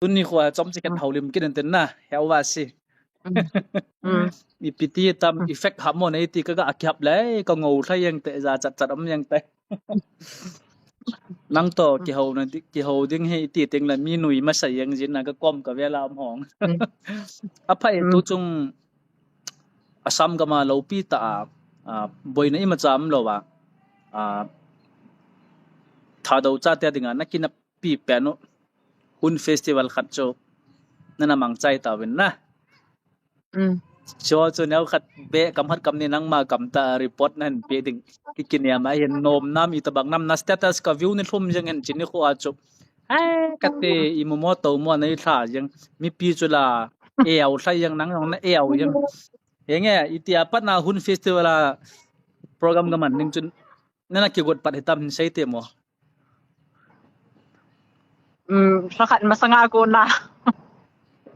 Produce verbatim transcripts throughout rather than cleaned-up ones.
Tuni kho a chomcha khat houlim kit in tin na, heuva si. Ipi ti tam effect ham mo nei ti ka ga kihap le, ka ngou lha jeng te, ja chat chat um jeng te. Nang toh kihou na di, kihou ding hi ti teng le mi nui masa jeng jin na ka kom ka vela um hong. Aphai tu chung Assam gam a loupi tah a, a, boina imacha um lou a, a, Thadou chate dinga na kinapi pen u Hun Festival khat chu nana mangchai tauvin na. Chu chu neo khat be kam khat kam ni nangma kam tah report nahin pe ding. Ki kiniam a hin nom nam itobang nam na status ka view ni lhum jeng hin chini kho a chu. Hai, kati imu mo to mo nei lha jeng. Mipi chu la eu lha jeng nang jong na eu jeng. Henge, itia pat na Hun Festival a program ka man ning chun nana kigot pat hitam hin sei te mo. Um, lha khat masanga kona.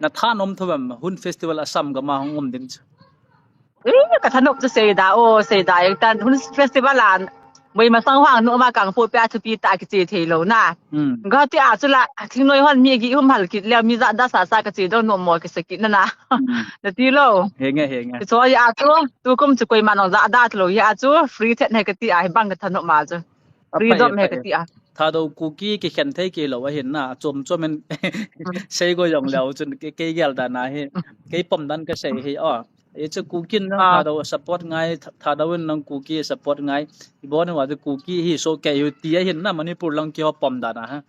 Na thanom thou vem Hun Festival Assam gam a hung um ding chu. Eh, ka thanom chu seida, o, seida jeng tan Hun Festival a. Boi masang hung um a kang po pia thupi tah kiche thei lou na. Ga ti a chu la, thingnoi hon mi gi hum hal kit leu mi ja da sa sa ka che dou nom mo kisa kit na na. Na ti lou. Henge, henge. Chu a chu, tukum chu koima nong ja da lou a chu, free thet he ka ti a, hi bang ka thanom a chu. Freedom he ka ti a. Thadou Kuki kikhen thei kei lou ahin na, chom chom in sei go jong leu chun kei, kei gel dan a hi, kei pom dan ka sei hi o. Ei chu Kuki in nang Thadou support ngai, Thadou in nang Kuki support ngai. Ibon wa chu Kuki hi so kei u ti ahin na Manipur lang kiho pom dan a ha.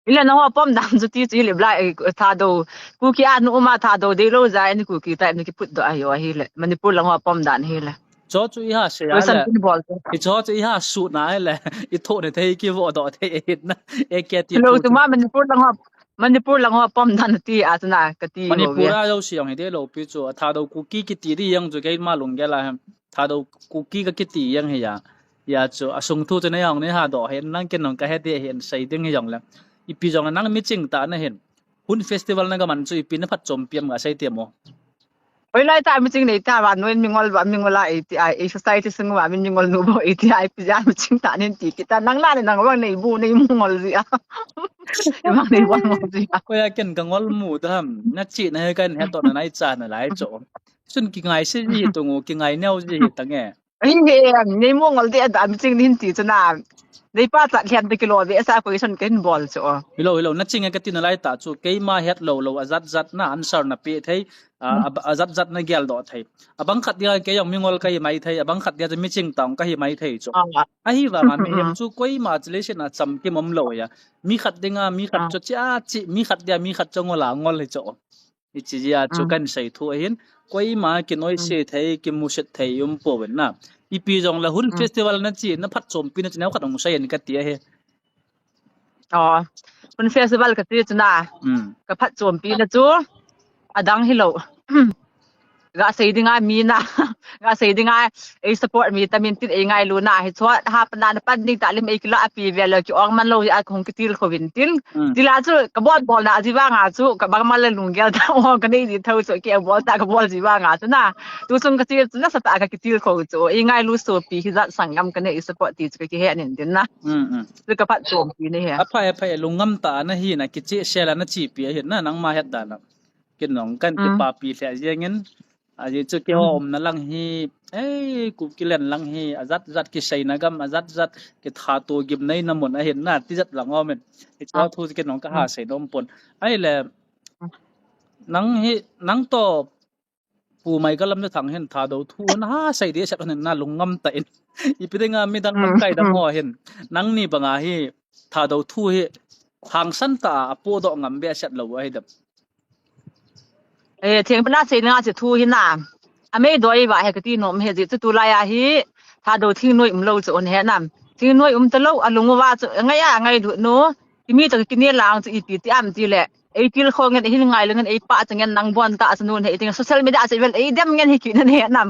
Ile nangho pom dan chu ti chu ile bla Thadou. Kuki a nu um a Thadou dei lou ja ni Kuki type ni kiput doh ahi o ahile. Manipur lang ho pom dan hile. Cho chu iha se a le. Hi cho chu iha su na le. I tho ne thei ki vo doh thei e na. E ke ti. Lo tu ma Manipur lang ho, Manipur lang ho pom dan ti a chu na ka ti. Manipur a lo si jong hi de lo pi chu Thadou Kuki kiti di jeng chu keima lunggel a hem. Thadou Kuki ka kiti jeng hi a. Hia chu asung thu chu na jong ni ha doh hin nang ken nong ka he de hin sei ding hi jong le. Ipi jong nang miching tah na hin. Hun Festival na ka man chu ipi na phatchompi am ka sei te mo. Oi lai ta miching nei ta vannoi in mingol va mingol a ei ti a ei society sung va mingol nu bo ei ti a ipi ja miching tah nin ti kita nang na le nang vang nei bu nei mu ngol ji a. Vang nei bu ngol ji a. Ko ya ken ka ngol mu ta ham na chi na he kan he to na nai cha na lai cho. Chun kingai se ji tu ngu kingai neo ji hi ta nge. Ahin nge, nei mu ngol de da miching nin ti chu na. Nei pa cha lhian de kilo ve sa question ken bol chu. Hilo, hilo, na ching ka ti na lai ta chu. Keima het lo lo a zat zat na answer na pe thei. A, a, a zat zat na gel doh thei. A bang khat dia ke jong mingol ka hi mai thei. A bang khat dia chu miching tah ka hi mai thei chu. Ahi va ma mi hem chu koima chu le sin a cham ki mom lo ya. Mi khat dinga, mi khat chu chi a chi, mi khat dia, mi khat chu ngol a ngol hi chu. Hichi jia chu kan sei thu ahin, koima kinoise thei, kimusit thei um pouvin na. Ipi jong le Hun Festival na chi, na phatchompi na chi neo khat hung sei in ka ti ahi. Aw, Hun Festival ka ti chu na. Ka phatchompi na chu, adang hi lo. Ga sei dinga mi na, ga sei dinga ei support mi tamin tin ei ngailu na hi chua ha pana na pan ding ta lim ei kila api ve lo ki ong man lo a kong ki til khovin tin. Tila chu ka bol bol na ji vanga chu ka bang mal le lunggel ta ong ka nei ji tho chu ki bol ta ka bol ji vanga chu na. Tu sung ka til chu na sa ta ka ki til kho chu ei ngailu so pi hi jat sangam ka nei support ti chu ka ki he nin din na. Chu ka phatchompi ni he. Aphai, aphai, lungngam ta na hi na kiche sela na chi pi hi na nangma het dan a. Kin nong kan kipapi lheh jeng in. Ajeh chu keiho umna lang hi, ei, Kukiland lang hi, ajat jat kiseina gam, ajat jat kithat to gimneina mun ahin na, tijat lang um in. Hiche thu kin nong kaha sei nom pon. Ahile, nang hi, nang toh, Pu Michael Lamjathang hin Thadou thu naha sei ding sep hin na lungngam tah in. Ipi dinga midang lamkai dang ho hin, nangni banga hi Thadou thu hi hangsan tah a apohdoh ngam behseh lou ahi dem. Eh, theng pana sei na chu thu hi na. Amei doi va he kati nom he ji chu tulai a hi Thadou thingnoi um lou chu un he nam. Thingnoi um talou alung uva chu ngai a ngailut nu. Kimi toh kine lang chu ipi ti am ti le. Ei til kho ngen, ei hin ngailu ngen, ei pah chu ngen nang bon tah chu nun he, ei ting social media chu vel ei dem ngen hi kit na ne nam.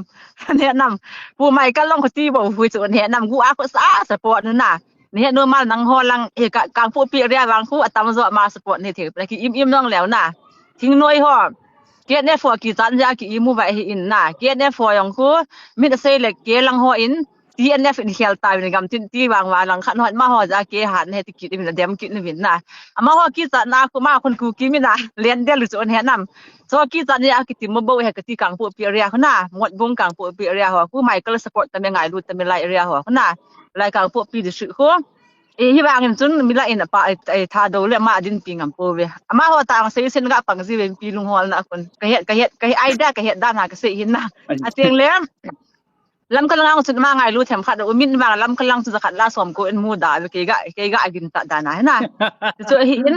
Ne nam. Pu Michael long kho ti bou hui chu ne nam gu a kho sa support nu na. Ne normal nang ho lang e ka kang pu pi ria vang khu atam jo ma support ne the. Ki im im nong leu na. Thingnoi ho. K N F ho kichan ja ki imu va hi in na. K N F ho jong khu min asei le ke lang ho in T N F in khel ta vin gam tin ti vang va lang khat hon ma ho ja ke han he ti kit vin dem kit vin na. Ama ho kichat na khu ma khun Kuki mi na len del chu on he nam. Cho kichat ni a kiti mo bo he kati Kangpokpi area khu na. Motbung Kangpokpi area ho khu Michael support ta me ngailu ta me lai area ho khu na. Lai Kangpokpi district khu. E, hi vangin chun mi la in a pa, e, e, Thadou le ma din pi ngam po ve. Ama ho tang sei sen ga pang ji ve pi lung hol na kun. Ka het, ka het, ka het, ai da, ka het da na ka sei hin na. A tiang le. Lam ka lang chun ma ngailu them khat u min vang lam ka lang chu za khat la som ko in mu da ve ke ga, ke ga gin ta da na na. Chu hi in.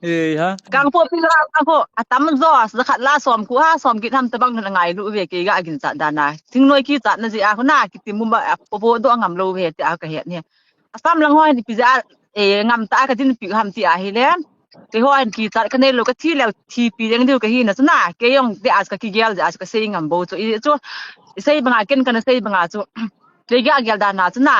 E, ha. Kangpokpi la ko a tam jo za khat la som ko ha som gin ham ta bang na ngailu ve ke ga gin ta da na. Thingnoi kichat na ji a khu na kiti mu ba a po po do ngam lo ve ti a ka het ni. Assam lang ho hin ipi ja, e, ngam ta ka din pi ham ti a hi le. Kei ho hin kichat ka nei lo ka thi leo thi pi jeng diu ka hi na chu na. Kei jong de as ka kigel de as ka sei ngam bo chu. I chu, i sei banga ken kana sei banga chu. Kei ga gel da na chu na.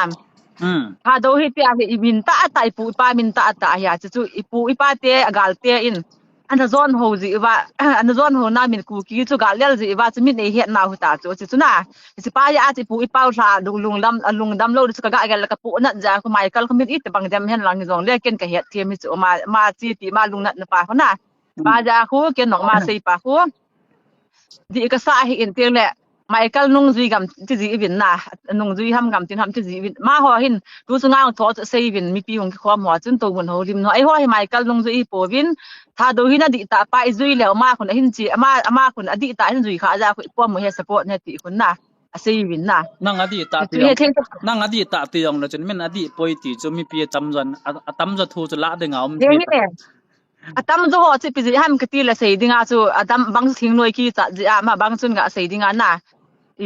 Hmm. Thadou hi ti a hi i min ta ta i pu i pa min ta ta hi a chu chu i pu i pa te a gal te in. Ana jon ho ji va, ana jon ho na min Kuki chu gal lel ji va chu min ei het na hu ta chu chu chu na. Sipai a chi pu i pau hla lung, lungdam, a lungdam lo chu ka ga gel ka pu nat ja khu Michael khu min i te bang dem hen lang jong le ken ka het thiam hi chu ma, ma chi ti ma lungnat na pa khu na. Pa ja khu ken nok ma sei pa khu. Di ka sa hi in tiang le Michael nungjui gam ti ji i vin na. Nungjui ham gam tin ham ti ji i vin. Ma ho hin tu chu ngang tho chu sei vin mipi hung ki khom ho chun to mun ho lim no. Ai ho hi Michael nungjui i po vin. Thadou hi na di ta pa i jui le ma khun a hin chi ama, ama khun a di ta hin jui kha ja khu i po mu he support ne ti khun na. A sei vin na. Nang a di ta ti Chu he jong. Theng Nang a di ta ti jong lo chun min a di poi ti chu mipi a tam jon, a, a tam jo thu chu la ding a um He thei ni ta. A tam jo ho chi pi ji ham ka ti la sei ding a chu a tam bang thing noi kichat ji a ma bang chun ga sei ding a na.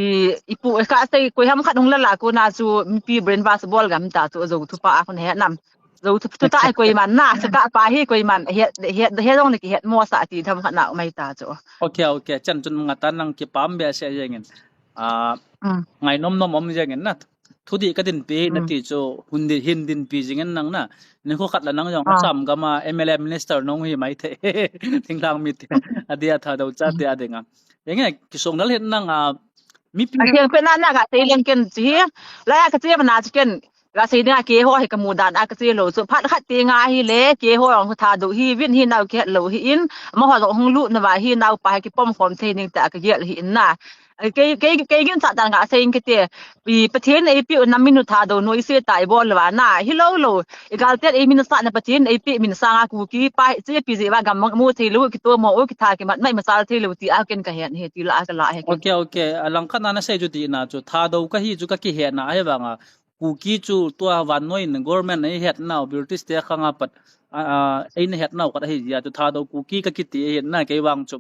I, i pu ka sei koi ham khat hung la la ko na chu mipi brainwash bol gam ta chu jo thu pa a khun he nam. Zo thu, thu ta ai koi man na, sa ka pa hi koi man, he, he, he dong ni ki het mo sa ti tham khat na mai ta chu. Okay, okay. Chan chun nga ta nang kipah be se jeng in. Ah, Mm. Ngai nom nom om jeng in na. Thu di ka din pi na Mm. ti chu, hun di hin din pi jeng in nang na. Ni khu khat la nang jong Mm. Assam gam a M L A minister nong hi mai the. Thinglhang mi te. A dia Thadou cha te a ding a. Jeng in kisong dal hin nang a, mi pi A kiang pe na na ka te leng ken chi hi. La ya ka che na chi ken. Ka sei ding a keiho hi ka mu dan a ka che lo chu phat khat te nga hi le keiho jong Thadou hi vin hi nau kihet lo hi in, amaho jong hung lut na va hi nau pa hi kipom khom thei ning ta ka gel hi in na. Kei, kei, kei ginchat dan nga sei in kiti, i Pathen eipi u nam min u Thadou noi se ta i bol va na, hi lo lo, i gal te ei min sa na Pathen eipi min sa nga Kuki pa hi che pi je va gam mu thei lo, kito mo u kitha kimat mai masal thei lo ti a ken ka het hi ti la ka la he ken. Okay, okay. A lang khat na na sei chu ti na chu Thadou ka hi chu ka kihet na hi vang a. Kuki chu tua vannoi in government ei het nau, British te khang a pat, a, a, ei na het nau khat ahi jia chu Thadou Kuki ka kiti ahi na kei vang chu.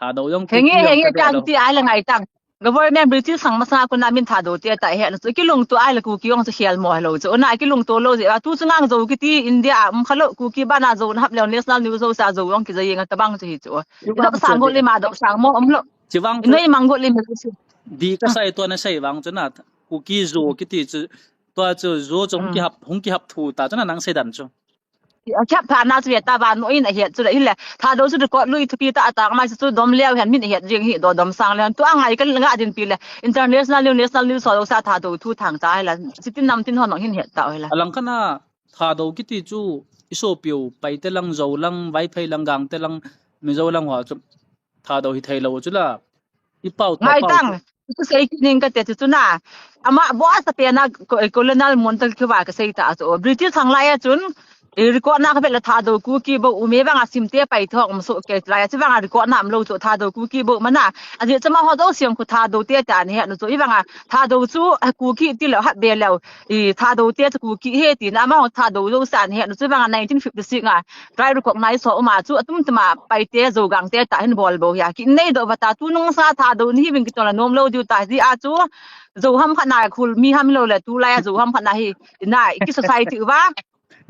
Thadou jong Henge, Kuki jong henge, ka ti tang lo. Ti ai la ngai tang. Government British khang masang a kon a min Thadou te ta het na chu. Kilungto ai la Kuki jong chu khel mo lo chu. Na kilungto lo jia, tu chu ngang Zo kiti India a um kha lo Kuki bana Zo na hap leo national news Zo sa Zo jong ki Zo jeng a ta bang chu hi chu. Chu I vang dok chu sang go ti. Le ma dok sang mo um lo. Chi vang I chu. Noi mang go le ma chu. Di ka Ah. sai tua na sai vang chu na. Kuki Zo kiti chu, tua chu Zo chu hung Mm. kihap, hung kihap thu ta chu na nang sei dan chu. A kihap tha na chu ve ta vannoi in a het chu la hi le. Thadou chu record lui thupi ta a tang mai chu dom leo hen min het jing hi do dom sang leo. Tu a ngai ka nga din pi le. International news, national news ho sa Thadou thu thang ta hi la. Sitin nam tin ho nong hin het ta hi la. A lang khat na Thadou kiti chu i sopi u Paite lang, Zo lang, Vaiphei lang, Gangte lang, Mizo lang ho chu Thadou hi thei lo chu la. I pau tho Ngai pau tang. chu. Chu sei kit ning ka te chu chu na. Ama bo a sa pe na ko-, colonial mon tal ki va ka sei ta chu. British khang lai a chun, i record na ka vet la Thadou Kuki bo u me vang a sim te pai tho um so ke lai a chu vang a record na am lo chu Thadou Kuki bo ma na. A je chama ho do siang khu Thadou te ta ni he no chu i vang a Thadou chu a Kuki ti lo hat be lo. I Thadou te chu Kuki he ti na ma ho Thadou lo sa ni he no chu vang a nineteen fifty-six a. Try recognize ho uma chu atum tuma Paite Zo Gangte ta hin bol bo hi a. Ki nei do va ta tu nung sa Thadou ni hi ving ki to la nom lo diu ta ji a chu. Zo ham khat na khul mi ham lo le tu lai a Zo ham khat na hi. Na ki society u va.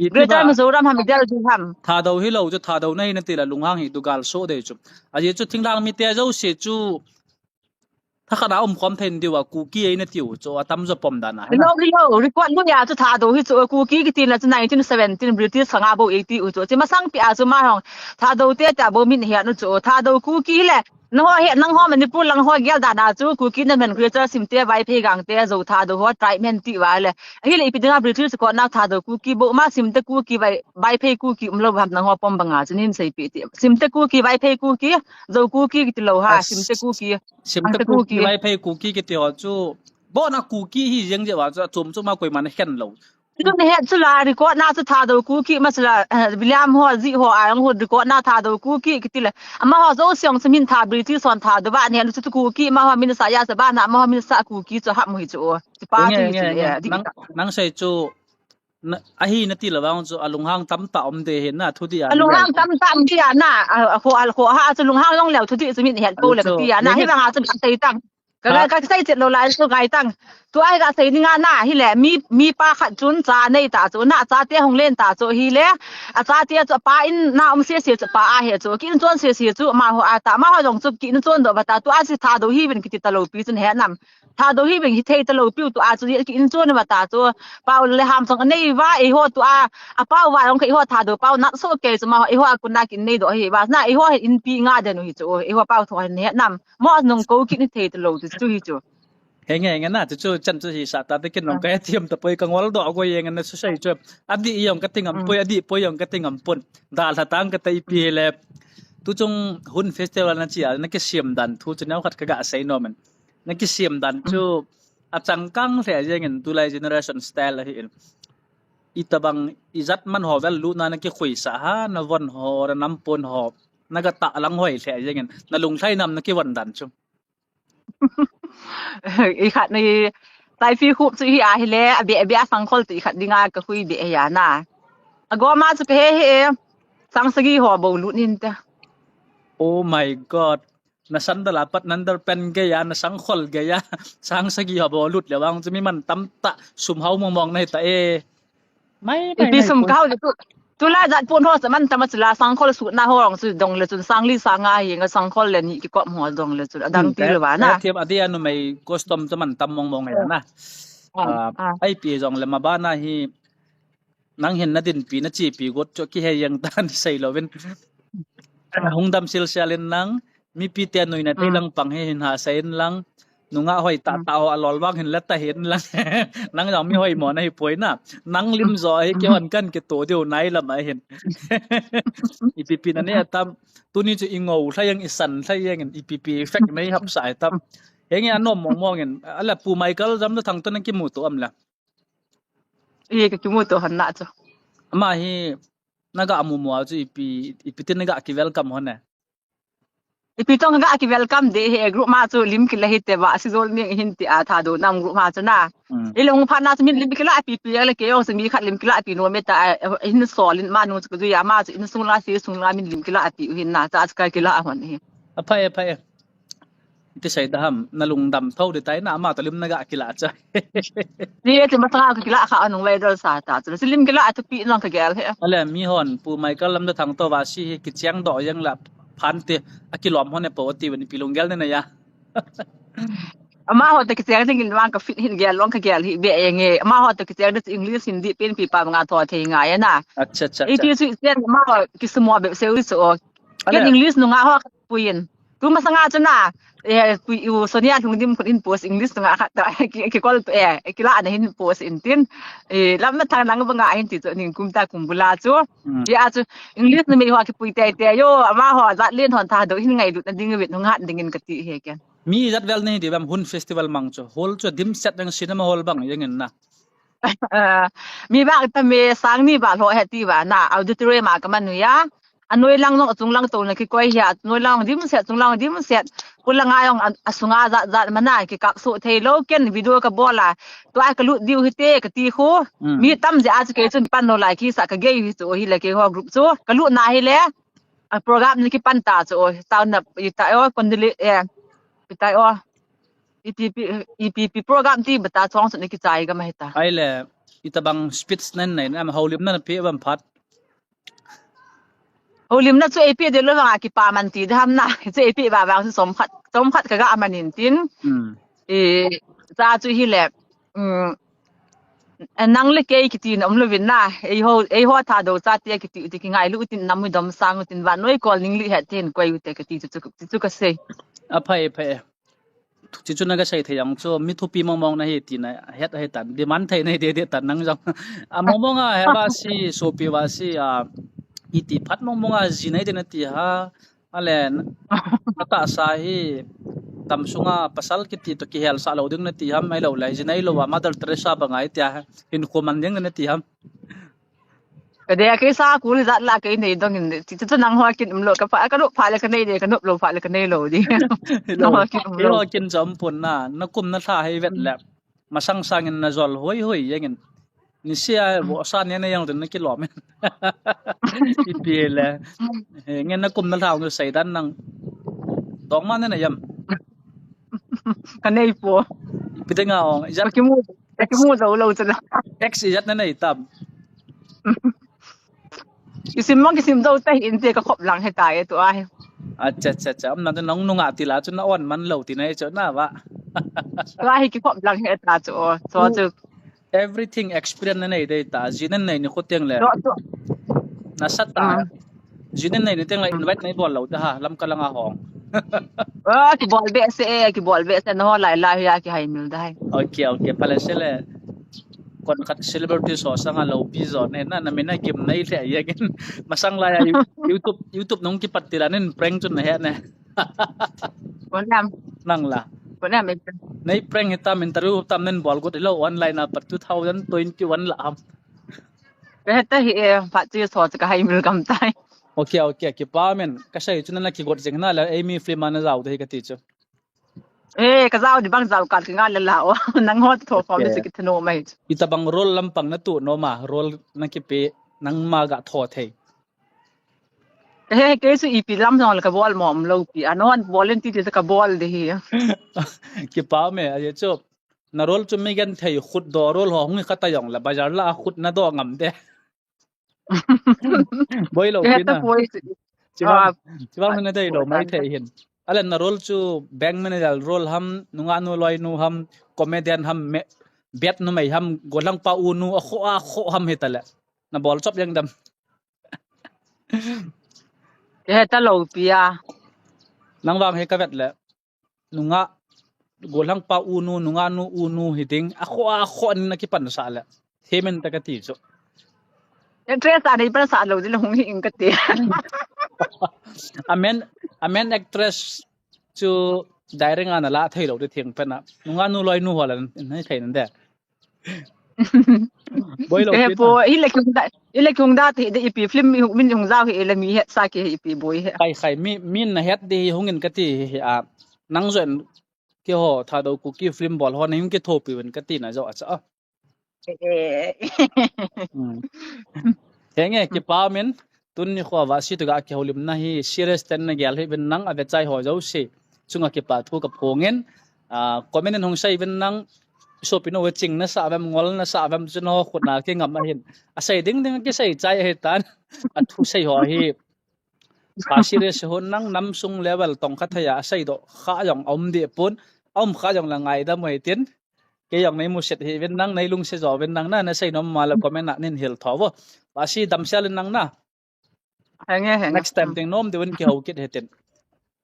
I tu Greater va. Mizoram ham del di ham. Thadou hi lo chu Thadou na hi na ti la lunghang hi tu gal so de chu. A ji chu thinglhang mi te zo se chu. Tha khat a um khom thei diu a Kuki ei na tiu chu a tam jo pom dan a. Hello, hello. Record lu ya chu Thadou hi chu Kuki kiti na chu nineteen seventeen British khang a bo ei ti u chu. Chi masang pi a chu ma hong Thadou te ta bo min he nu chu. Thadou Kuki le Nangho he, nangho Manipur lang ho gel dan a chu, Kuki nomenclature Simte, Vaiphei, Gangte, Zo, Thadou ho tribe hen ti uva le. Ahile ipi dinga British kona Thadou Kuki bou ma Simte Kuki Vai, Vaiphei Kuki umlou ham nangho pom banga chu nin seipeh ti. Simte Kuki, Vaiphei Kuki, Zo Kuki kiti lou ha, Simte Kuki, Simte Gangte Kuki, Kuki. Vaiphei Kuki kiti ho chu. Bona Kuki hi jeng jeh uva chu, achom chom a koiman akhen lou. Chu nahet chu la, record na chu Thadou Kuki ma chu la, eh, William ho, Zi ho, a jong ho record na Thadou Kuki kiti le. Amaho jouse jong chu min Tha British hon Thadou ba ne, chu Kuki amaho min sa ya sa ba na, amaho min sa Kuki chu ham hi chu. Chu pa chu hi chu le, di nang, nang sei chu, na, ahi nati lou vang chu, alunghang tamtah um de hi na, thudih a. Alunghang tamtah um de a na, a, a kho, a kho ha chu lunghang jong leu thudih chu min het pou le kati a na, hi vang a chu sei tang. Ka, ka, ka sei chet lou lai chu ngai tang. Tua hi ka sei ninga na, hile, mi, mi pa khat chun cha nei ta chu, na chate hung len ta chu, hile, achate chu apa in na um sese chu pa ahi chu, ki inchon sese chu, amaho a ta, amaho jong chu, ki inchon doh uva ta, tua chu Thadou hiuvin kiti talou pi chun he nam. Thadou hiuvin hithei talou piu tua chu, ki inchon uva ta chu, pau le ham jong anei uva, eiho tua, apau uva jong ka eiho Thadou pau nat so kei chu, amaho, eiho a kon a ki nei doh hi uva, na, eiho hin inpi nga den u hi chu, eiho pau tho hin he nam. Mo nung kou kit ni thei talou chu, chu hi chu. Henge, henge na, chu, chu, chan chu hi sa ta te kin nung ka thiam ta poi ka ngol doh a ko henge na chu sei chu. Adih jong ka ti ngam poi, adih poi jong ka ti ngam pon. Dalha tang ka ta ipi le. Tu chung Hun Festival na chi a, na kisiam dan thu chu neo khat ka ga sei nom in. Na kisiam dan chu achangkang lheh jeng in tulai generation style ahi in. Itabang ijat man ho vel lut na na kikhuisah ha, na von ho, na nampon ho. Na ga ta lang hoi lheh jeng in. Na lunglhai nam na kivon dan chu. I khat ni tai fi khup chu hi a hi le, a be, a be a sangkhol ti khat dinga ka hui be ya na. A go ma chu ka he he, sang sagi ho bo lut nin ta. Oh my God. Na sandal a pat nandal pen ge ya, na sangkhol ge ya. Sang sagi ho bo lut le vang chu mi man tam ta, sum hau mong mong na hi ta e. Mai, mai, ipi mai, sum poi. Kau tu, tu la jat pon ho sa man tam a chu la sangkhol sut na ho rong chu dong le chun sang li sang a hi nga sangkhol le ni kikop ho dong le chun adang ti le va na. Thiam a dia numei custom chu man tam mong mong e na. Ah, ah, ah. Ai pi jong le ma ba na hi nang hin na din pi na chi pi got chu ki he yang tan sei lo vin. Hung dam sil sial in nang, mipi te nuina te lang pang hi hin ha sa in lang, nungah hoi ta ta ho a lol vang hin la ta hin lang. Nang jong mi hoi mo na hi poi na. Nang lim jo hi kei hon kan kito diu nai lam a hin. Ipi pi na ne atam, tuni chu i ngou lha yang i san lha yang in ipi pi effect mei hap sa atam. Henge anom mong mong in, ala Pu Michael Jamda Thang to na kimu to am la. I ka kimu to han na chu. Ama hi na ga mu mo chu ipi, ipi tin na ga ki welcome hon e. Ipi tong ga ki welcome de he group ma chu lim kila hi te ba si jol mi hin ti a Thadou nam group ma chu na. Mm. I lung pha na chu min lim kila pi pi le kei jong chu mi khat lim kila pi nom e ta, eh, hin sol in ma nu chu ka ju ya ma chu in sung la si sung la min lim kila pi u hin na cha chu ka kila hon hi. A phai, a phai. Ti sei da ham, na lungdam tho de tai na, ama to lim na ga kila cha. Ni ti ma sanga ka kila kha anung vai dol sa ta. Chu si lim kila a tu pi nang ka gel he. Ale, mi hon, Pu Michael Lamda Thang to va si hi kicheng doh jeng la phan te, a kilom hon e po ti vani pi lung gel ne na ya. Ama ho te kicheng ding in vang ka fit hin gel long ka gel hi be eng e. Ama ho te kicheng de English Hindi pen pi pa nga tho thei ngai na. Acha, acha, acha. Iti chu chen ama ho kisumo be seu so. Ken English nunga ho puin. Tu masanga chu na, eh, pui u Sonia Lhungdim khun in post English nunga khat ta, ki, ki call, eh, ki la na hin post in tin. Eh, Lamda Thang lang banga hin ti chu ning kum ta kum bula chu. Mm. Ya chu English numei ho kipui tei tei yo, ama ho jat len hon Thadou hin ngailut na ding vin hung hat ding in ka ti he ken. Mi jat vel nei di bam Hun Festival mang chu. Hall chu dimset dang cinema hall bang jeng in na. Ah, mi bang ta me sang ni ba lho he ti ba na auditorium a ka man u ya. Anoi lang jong achung lang to na kikoi hi a, anoi lang dimset, achung lang dimset. Pu langa jong a, asunga jat jat mana kikak so thei lo ken video ka bol a. Tua ka lut diu hi te ka ti khu. Mm. Mi tam je a chu kei chun pan lo lai kisa ka gei hi chu hi le kei ho group chu. Ka lut na hi le. A program ni kipan ta chu. Tau na i ta o kondili e. I ta o. Ipi pi, ipi pi program ti bata chong chu ni kichai ka ma hi ta. Ai le, itabang speech nen nei na, am haulim na pi bam phat. Haulim na chu ipi de lo vang a kipa man ti de ham na. Chu ipi ba vang chu som khat, som khat ka ga man in tin. Mm. I, cha chu hi le, mm, Eh, nang le kei kiti na um louvin na. Eiho, eiho Thadou chate kiti u te kingailu utin, nam u dom sang utin, vannoi kol ning li het tin koi u te kati chu, chu, chu kasei. A phai, phai. Chu chu na kasei thei jong chu, mi thupi mong mong nahi tina het ahi tan. Demand thei nahi de de tan nang jong. A mong mong a he va si, sopi va si, a, iti phat mong mong a ji nahi de nati ha. Ale, na tahsa hi, dam sunga pasal kiti toh kihelsah lou ding nati ham, ahilou le, ji nahi lou a, Mother Teresa banga hitia, hinkho man ding nati ham. Ka de, kei sa kul jat la kei nei dong in, ti, ti, ti nang ho kin um lou, ka pha, ka nop pha le ka nei de, ka nop lou pha le ka nei lou di. Hilou. Nang ho kin um lou. Hilou kin jom pon na, na kum na lha hei vet le. Masang sang in na jol hoi hoi jeng in. Ni sia, vo sa ne na jeng tin na kilom in. Ipi le. Eh, ngen na kum na lha hung sei dan nang. Dong ma ne na jam. Ka nei po. Ipi de nga ong. Ijat. Ka kimu, ka kimu lou lou chu na. Ex ijat na nei tam. Kisim mong kisim dou te hin te ka khop lang he ta e tu a he. Acha, acha, acha. Amna tu nang nunga ti la chu na on man lou ti na e chu na va. Tu a he ki khop lang he ta chu o. Chu chu. Everything experience na nei dei ta. Ji na nei ni khu teng le. Chu chu. Na sa ta. Mm. Ji na nei ni teng le invite nei bol lou ta ha. Lamka langa hong. Ah, kibol behseh e, kibol behseh na ho lai lai hi a kihaimil da hai. Okay, okay. Pale se le. Kon khat celebrity so sanga lou pi jo ne na, na min a gim nei le ye gin. Masang lai a You-, YouTube, YouTube nung kipat ti la nen prank chun na he ne. Kon nam. Nang la. Kon nam. Nei prank hitam interview tam nen bol got lo online a pat two thousand twenty-one la ham. Ka he ta hi e, pat chu so ka haimil gam tai. Okay, okay, kipa men. Ka sei chu na kigot jeng na la, Amy film a na jao de hi ka ti chu. Eh, ka jao di bang jao ka kinga le la o. Nang ho tho khom le. Okay. Ki thano mai. Ita bang role lampang na tu no ma, role na kipe nang ma ga tho thei. He, kei su ipi lam jong le ka bol mom lou pi. Anon bol in ti ti ka bol de hi. Kipa me, a ye chu. Na role chu mi gen thei khut do role ho hung kha ta jong le bazar la khut na do ngam de. Boi lou pi na. Chibang, ah, chibang na dei lou mai thei hin. Ale na role chu bank manager role ham, nunga nu loi nu ham, comedian ham, me, bet numei ham, golang pa u nu, a kho, a kho ham hi ta le. Na bol chop jeng dem. He ta lou pi a. Nang vang he ka vet le. Nunga, golang pa u nu, nunga nu u nu hi ding. A kho, a kho ni na kipan sa le. He men ta ka ti chu. Actress a nei pan sa lou di le hung hi in ka ti. A main, a main actress chu direct a na la thei lou di theng pen a. Nunga nu loi nu ho la nei thei nan de. Boi lou. Eh, pi po, na. Ile kiung da, ile kiung da ti de ipi film mi min jung jao hi ile mi het sa ki ipi boi he. Khai, khai, mi, min na het de hi hung in ka ti hi a. Nang jon ki ho Thadou Kuki film bol ho na hung ki thopi wen ka ti na jo a cha. Eh. Hmm. Henge, kipa men. Tuni kho va si tu ga kihoulimna hi serious ten na gel hi vin nang a ve chai ho jouse. Chunga kipa thu ka phong in, ah, comment in hung sei vin nang sopi no ching na sa vem ngol na sa vem chu no khut na ki ngam a hin. A sei ding ding ki sei chai he tan. A thu sei ho hi. Pa serious ho nang nam sung level tong kha thei a sei do kha jong um di pun. Um kha jong la ngai da moi tin. Ke jong nei mu set hi vin nang nei lung se jo vin nang na na sei nom ma la comment na nin hil tho vo. Pa si dam sel in nang na. Henge, henge. Next time, hmm, teng nom deuh in kihou kit hitin.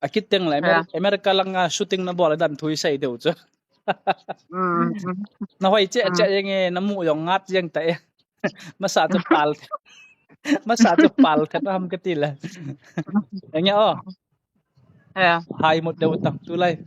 A kit teng le Amer-, yeah, America langa shooting na bol dan thu i sei deuh chu. Hmm, hmm. Na hoi che, hmm, che jeng e, na mu jong ngat jeng ta e. Masa chu pal. Masa chu pal khat ham ka ti le. Henge o. Yeah. Hai mut deuh ta tu lai.